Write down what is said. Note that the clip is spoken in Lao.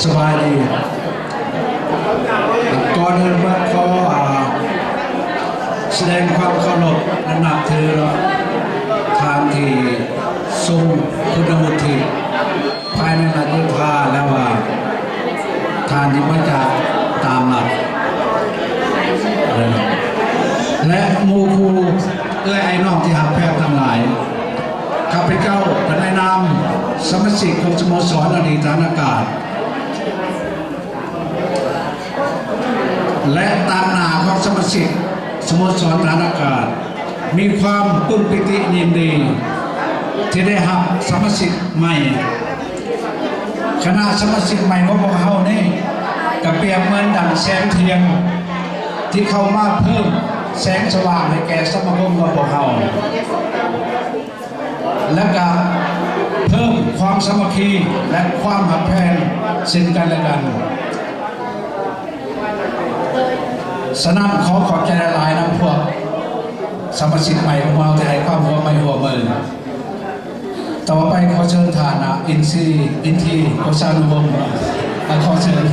ສະບາຍດີ. ກ່ອນອື່ນໝົດຂໍ ອາ ສະແດງຄວາມເຄົາລົບ ແລະ ນັບຖືເນາະ ທ່ານທີ່ຊົງຄຸນວຸດທິພາຍໃນລັດໂຍທາ ແລະວ່າທ່ານທີ່ມາຈາກຕ່າງລັດ ແລະ ໝູ່ຄູ່ເອື້ອຍອ້າຍນ້ອງທີ່ຮັກແພງທັງຫຼາຍ. ຂ້າພະເຈົ້າ ໃນນາມສະມາຊິກຂອງສະໂມສອນອະດີຕທະຫານອາກາດ ແລະ ຕາງໜ້າຂອງສະມາຊິກສະໂມສອນທະຫານອາກາດ ມີຄວາມປຶ້ມປີຕິຍິນດີ ທີ່ໄດ້ຮັບສະມາຊິກໃໝ່. ຄະນະສະມາຊິກໃໝ່ຂອງພວກເຮົານີ້ ກະປຽບເໝືອນດັ່ງແສງທຽນ ທີ່ເຂົ້າມາເພີ່ມແສງສະຫວ່າງໃຫ້ແກ່ສະມາຄົມຂອງພວກເຮົາ ແລະກະເພີ່ມຄວາມສາມັກຄີ ແລະ ຄວາມຮັກແພງເຊິ່ງກັນແລະກັນ. ສະນັ້ນ ຂໍຂອບໃຈຫຼາຍໆນຳພວກສະມາຊິກໃໝ່ຂອງເຮົາທີ່ໃຫ້ຄວາມຮ່ວມໄມ້ຮ່ວມມື. ຕໍ່ໄປຂໍເຊີນທ່ານ ອາ ອິນຊີ ອິນທີ ໂພຊານຸວົງ ອາ ຂໍເຊີນ.